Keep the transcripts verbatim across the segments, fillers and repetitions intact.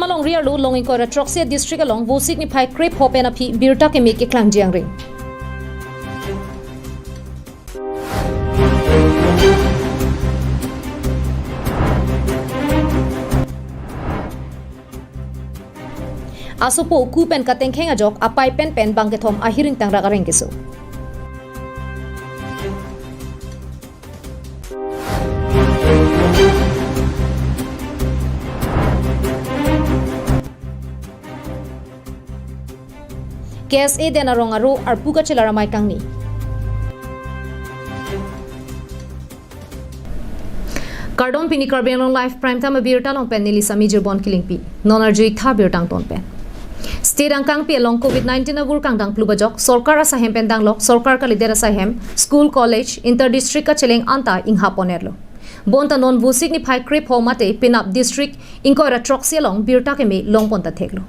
Alongri arlo long ingkoi ra throksi district along Vosik niphai krepho pen aphi birta keme keklang jiangring. Asopo ku pen katengkheng ajok apai pen pen bang kethom ahiring tangrak areng keso. K S A Den Arong aro arpu kachelar amei kangni. Kardom, pini Karbi Anglong Live Prime Time abirta along pen neli Sami Jirbon Kilingpi. Non arjutha birta angton pen. State angkangpi along covid nineteen avur kangdang plup ajok, sorkar asahem pen danglok, sorkar kalidet asahem, school, college, inter district kacheleng anta inghap pon-etlo. Bonta non Vosik niphai krepho mate penap district ingkoi ra throksi along birta keme long pon ta theklo.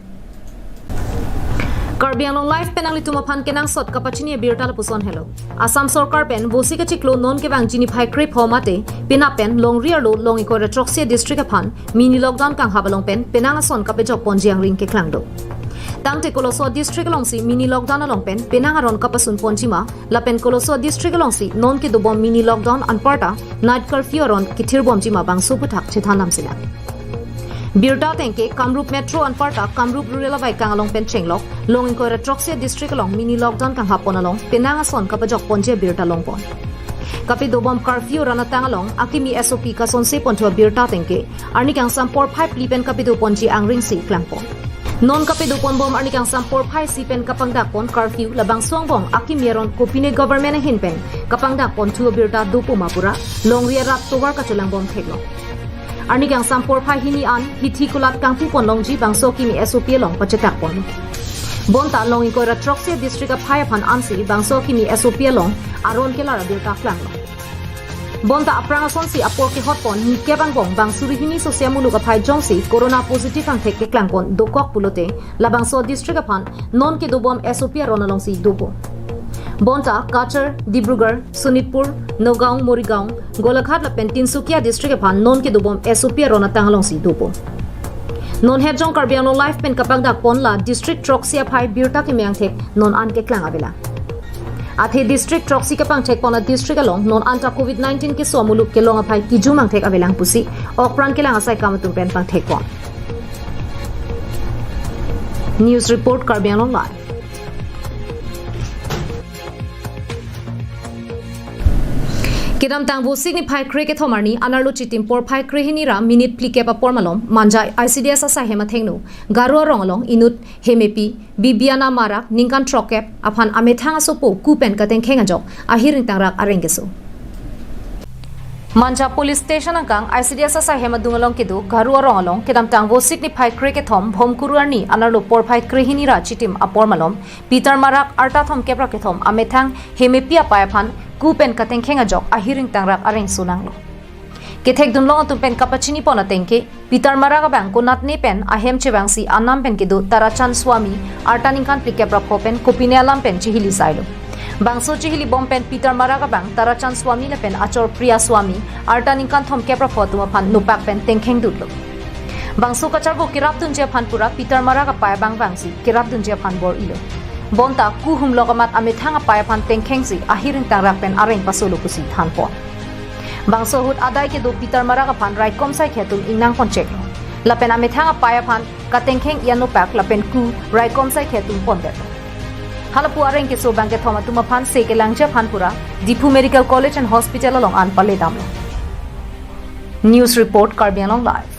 Karbi Anglong Live pen nanglitum aphan kenangsot kapachini abirta lapuson helo. Assam sorkar pen Vosik achiklo non kevangji niphai krepho mate penap pen longri arlo long ingkoi ra throksi district aphan mini lockdown kanghap along pen penang ason kapejok pon jiangring keklang do. Tangte koloso district alongsi mini lockdown along pen penang aron kapasun ponji ma lapen koloso district alongsi non kedobom mini lockdown anparta night curfew aron kethirbomji ma bangso aphuthak chethan lam sinang. Birta ateng ke Kamrup Metro anparta Kamrup Rural abaikang along pen chenglok, long ingkoi ra throksi district along mini lockdown kanghap pon along penang ason kapejok ponji abirta long pon. Kapedobom curfew aron atang along akimi S O P kasonse ponthu abirta ateng ke arni kangsam porphai phli pen kapedo ponji angring si klang pon. Non kapedo ponbom arni kangsam porphai isi pen kapangdak pon curfew, labangso angbong akimi aron kopine government ahin pen kapangdak ponthu abirta dopo ma pura longri arat tovar kachelangbom theklo. Arni kangsam porphai hini an hithi kulat kangpu pon longji bangso akimi S O P along pachetak pon. Bonta long ingkoi ra throksi district aphai aphan ansi bangso akimi S O P along aron kelar abirta klanglo. Bonta aphrang asonsi apor kehot pon nikep angbong bang suri hini sosia muluk aphai jongsi corona positive angthek keklang pon dokok pulote labangso district aphan non kedobom S O P aron alongsi dopo. Bonta Cachar, Dibrugarh, Sonitpur, Nagaon, Morigaon, Golaghat lapen Tinsukia district aphan non kedobom S O P aron atang alongsi dopo. Non het jong Karbi Anglong Live pen kapangdak pon la district throksi aphai birta keme angthek non an keklang avelang. Athe district throksi kapangthek pon a district along non anta covid nineteen keso muluk kelong aphai kejum angthek avelang pusi okpran kelang asai kam atum pen pangthek pon. News report, Karbi Anglong Live. Kedamtang Vosik niphai krekethom arni anerlo chitim porphai krehini ra minit phlikep apor malom Manja I C D S asahem athengno Garu arong along inut Hemepi Bibiana Marak ningkan throkkep aphan amethang asopo ku pen katengkheng ajok ahiring tangrak areng keso. Manja Police Station angkang I C D S asahem adung along kedo Garu arong along kedamtang Vosik niphai krekethom Bhomkuru arni anerlo porphai krehini ra chitim apor malom Peter Marak arta thomkep ra kethom amethang Hemepi apai aphan ku pen katengkheng ajok ahiring tangrak areng sonanglo. Kethekdun long atum pen kapachini pon ateng ke Peter Marak abang konatne pen ahem chevangsi anam pen kedo Tarachan Swami arta ningkan phlikep ra pho pen kopine alam pen chihili sailo. Bangso chihilibom pen Peter Marak abang Tarachan Swami lapen achor Priya Swami arta ningkan thomkep ra pho atum aphan nopak pen tengkheng dutlo. Bangso kacharvo kerapdunji aphan pura Peter Marak apai abang vangsi kerapdunji aphan bor-ilo. Bonta ku humlok amat amethang apai aphan tengkhengsi ahiring tangrak pen areng pasolo pusi than pon. Bangso ahut adai kedo Peter Marak aphan raikom saikhe atum ingnang poncheklo. Lapen amethang apai aphan katengkheng ianopak lapen ku raikom saikhe atum pondetlo. Halapu areng keso bang kethom atum aphan se kelangji aphan pura Diphu Medical College and Hospital along an paledamlo. News report, Karbi Anglong Live.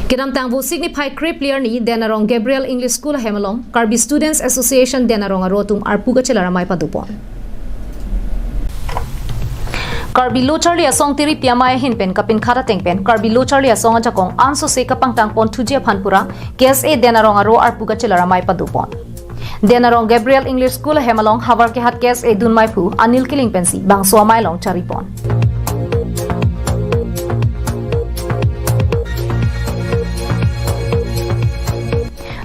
Kedamtang Vosik niphai krephli arni Den Arong Gabriel English School ahem along Karbi Students Association Den Arong aro atum arpu kachelar amei padopon. Karbi Lo Charli Asong Tiripi Amei ahin pen kapinkhat ateng pen Karbi Lo Charli Asong ajakong ansose kapangtang ponthuji aphan pura K S A Den Arong aro arpu kachelar amei padopon. Den Arong Gabriel English School ahem along havar kehat K S A dunmeiphu Anil Killing pensi bangso amei along charipon.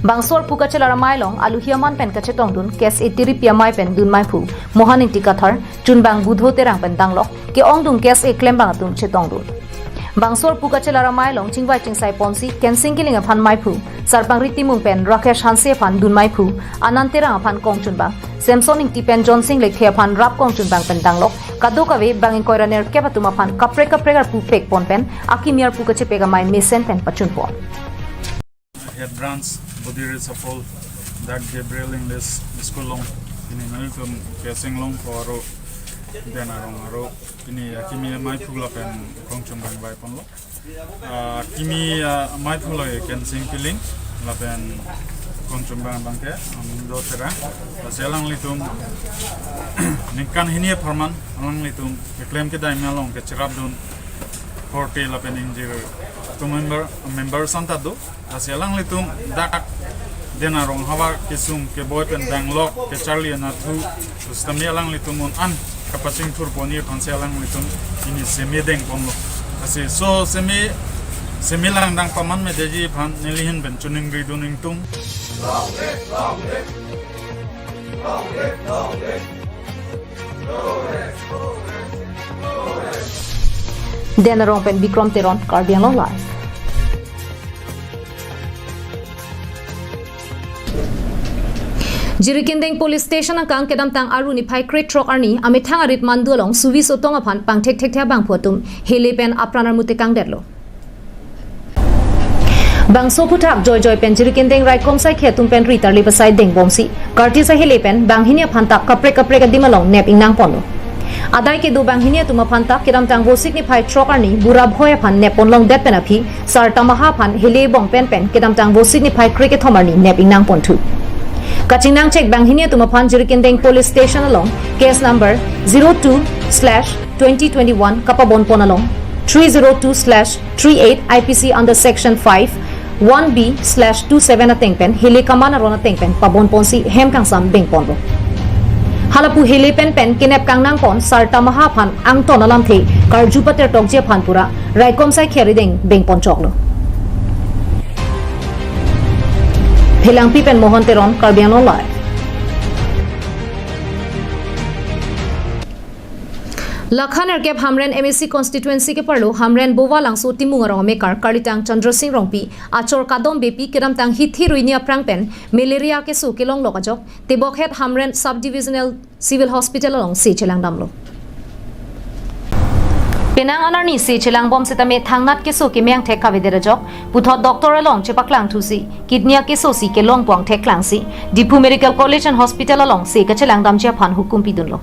Bangso arpu kachelar amei along aluhi aman pen kachetongdun K S A Tiripi Amei pen dunmeiphu Mohan Ingti Kathar, chunbang Budho Terang pen danglok, ke-ongdung case keklem abang atum chetongdun. Bangso arpu kachelar amei along chingvai chingsai ponsi Kensing Killing aphan meiphu, Sarpangri Timung pen Rakesh Hanse aphan dun meiphu, Anand Terang aphan kongchunbang, Samson Ingti pen John Sing Lekthe aphan rap kongchunbang pen danglok kadokave bang ingkoi ra nerkep atum aphan kaprek kaprek arpu pekpon pen akimi arpu kachepek amei mesen pen pachunpon. Head branch Bodiri Sapol, dak Gabriel English School along, pini nanglitum Kensing Longpo arlo, Den Arong arlo, pini akimi meiphu lapen kongchunbang vaiponlo. Ah, akimi, ah, meiphu lo Kensing Killing, lapen kongchunbang abangke, um, do Terang. Lasi alanglitum ningkan hini apharman alanglitum keklem kedai amei along kecherapdun korte lapen ingjir atum member, member santa do. Lasi alanglitum dak Den Arong havar kesung keboi pen danglok kecharli anatthu, sitame alanglitum un-an kapachingthur ponji aphansi alanglitum pini seme dengponlo. Lasi laso seme, seme langdang paman medeji aphan neli ahin pen choningridun ingtung. Den Arong pen Bikrom Teron, Karbi Anglong Live. Jirikindeng Police Station angkang kedamtang Aru niphai krethrok arni amethang arit Mandu along Suvis Otong aphan pangthekthekthe abangphu atum hele pen apran armu tekangdetlo. Bangso aphuthak joijoi pen Jirikindeng raikom saikhi atum pen ri tarlip asai dengbomsi karti sai hele pen banghini aphan ta kaprek kaprek adim along nep ingnangponlo. Adai kedo banghini atum aphan ta kedamtang Vosik niphai throk arni Bura Bhoi aphan neppon longdet pen aphi Sar Tamaha aphan hele bong pen pen kedamtang Vosik niphai krekethom arni nep ingnangponthu. Kachingnangchek banghini atum aphan Jirikindeng Police Station along case number zero two slash twenty twenty-one kapabonpon along three zero two slash three eight I P C under section five one B slash two seven ateng pen hele kaman aron ateng pen pabonponsi hem kangsam bengponlo. Halapu hele pen pen kenep kangnangpon Sar Tamaha aphan angton alamthe karju patertokji aphan pura raikom saikhi arideng bengponchoklo. Phelangpi pen Mohon Teron, Karbi Anglong Live. Lakha nerkep Hamren M A C constituency keparlo Hamren Bovalangso Timung arong amekar karlitang Chandra Sing Rongpi achor Kadom Beypi kedamtang hithi ruini aphrang pen malaria keso kelonglok ajok tebokhet Hamren Sub Divisional Civil Hospital along se chelangdamlo. Penang anarni se chelangbom setame thangnat keso keme angthek kavedet ajok puthot doctor along chepaklangthusi kidney akeso si kelongpo angthek klangsi Diphu Medical College and Hospital along se kachelangdamji aphan hukum pidunlo.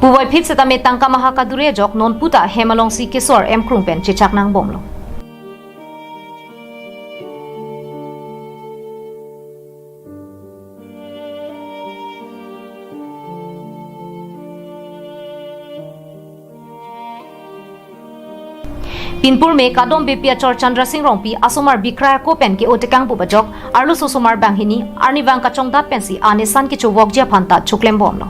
Puvoiphit setame tangka maha kadure ajok nonputa hem alongsi keso ar-em krung pen chechak nangbomlo. Pinpur me Kadom Beypi achor Chandra Sing Rongpi asomar bikrai ako pen ke-o tekangbup ajok arloso osomar banghini arnivang kachongdat pensi anesan kechovokji aphan ta choklembomlo.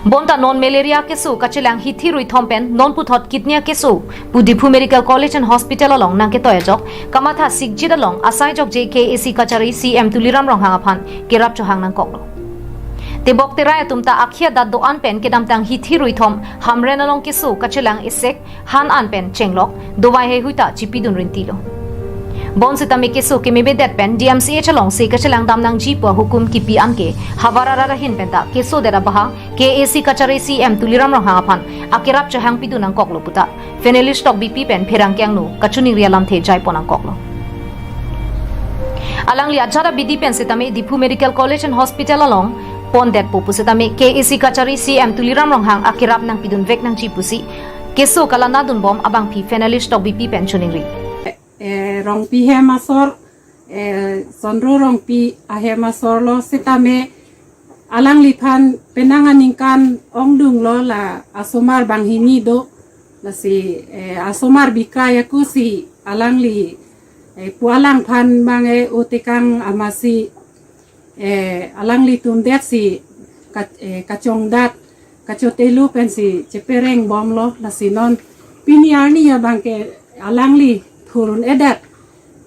Bonta non malaria keso kachelang hithi ruithom pen non puthot kidney akeso pu Diphu Medical College and Hospital along nangketoi ajok kamatha sikjit along asai jokje K A A C kachari C M Tuliram Ronghang aphan kerap chohang nangkoklo. Tebok terai atum ta akhia dat do-an pen kedamtang hithi ruithom Hamren along keso kachelang esek han an pen chenglok dovai heihui ta chipidun rintilo. Bon setame keso kemebedet pen D M C H along se kachelangdam nangji pu ahukum kipi anke havar arat ahin pen ta kesodet abahang K A A C kachari C M Tuliram Ronghang aphan akerap chohang pidun nangkoklo puta Fenelish Tokbipi pen pherangke angno kachiningri alamthe jaipon nangkoklo. Alangli ajat abidi pen setame Diphu Medical College and Hospital along pondetpo pu setame K A A C kachari C M Tuliram Ronghang akerap nangpidunvek nangji pusi keso kalanadunbom abangpi Fenelish Tokbipi pen chiningri. Eh, Rongpi hem asor, eh, Sondro Rongpi ahem asorlo setame alangliphan penang aningkan ongdunglo la asomar banghini do, lasi, eh, asomar bikrai ako si alangli, eh, pu alangphan bang e-o tekang amatsi eh, alanglitum detsi ka-, eh, kachongdat, kachotelo pensi cheperengbomlo lasi non pini arni abangke alangli thurun-edet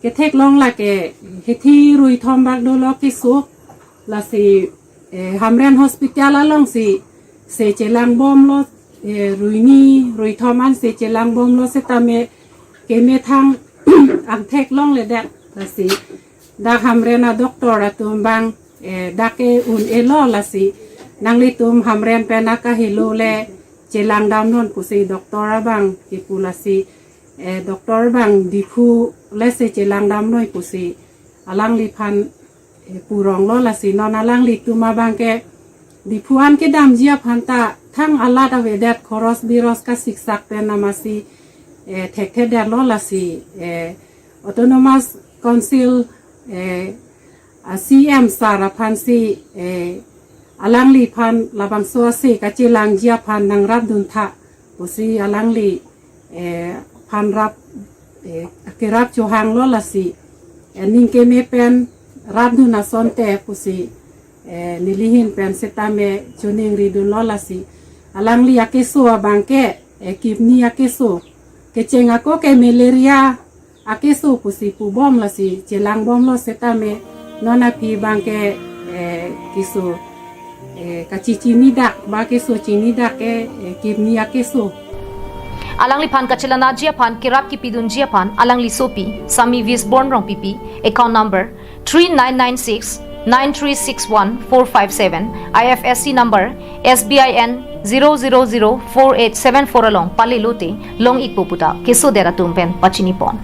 ketheklong lake hithi ruithom bak dolo keso lasi, eh, Hamren Hospital alongsi se chelangbomlo Eh, rui ni, rui thom ansi chelang bomlo setame kemethang angthek longledet lasi. Dak Hamren a-doctor atum abang, eh, dak ke un-elo lasi. Nanglitum Hamren pen akahelo le chelang damnon pusi doctor abang kipu lasi. Eh, doctor abang Diphu lesi chelang damnoi pusi alangliphan, eh, puronglo lasi non alanglitum abang ke Diphu an kedamji aphan ta thang alat avedet khoros biros kasiksak pen amatsi, eh, thekthedetlo lasi, eh, Autonomous Council, eh, a-C M sir aphansi, eh, alangliphan labangso ase kachelangji aphan nangrapduntha pusi alangli, eh, phan rap, eh, kerap chohanglo lasi, eh, ning keme pen rapdun asonte pusi, eh, nelihin pen setame choningridunlo lasi. Alangli akeso abang ke, eh, kidney akeso. Kecheng ako ke malaria akeso pusi pubom lasi chelang bomlo setame non aphi abang ke, eh, keso, eh, kachechinidak ba keso chinidak ke, eh, kidney akeso. Alangliphan kachelanaji aphan kerap kipidunji aphan alangli sopi Sami Wisborn Rongpipi, account number three nine nine six nine three six one four five seven, I F S C number S B I N zero zero zero four eight seven four along palelote long-ikpo puta kesodet atum pen pachinipon.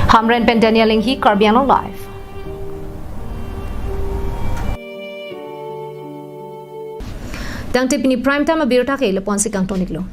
Hamren pen Daniel Enghi, Karbi Anglong Live. Tangte pini prime time abirta ke lapu-ansi kangtoniklo.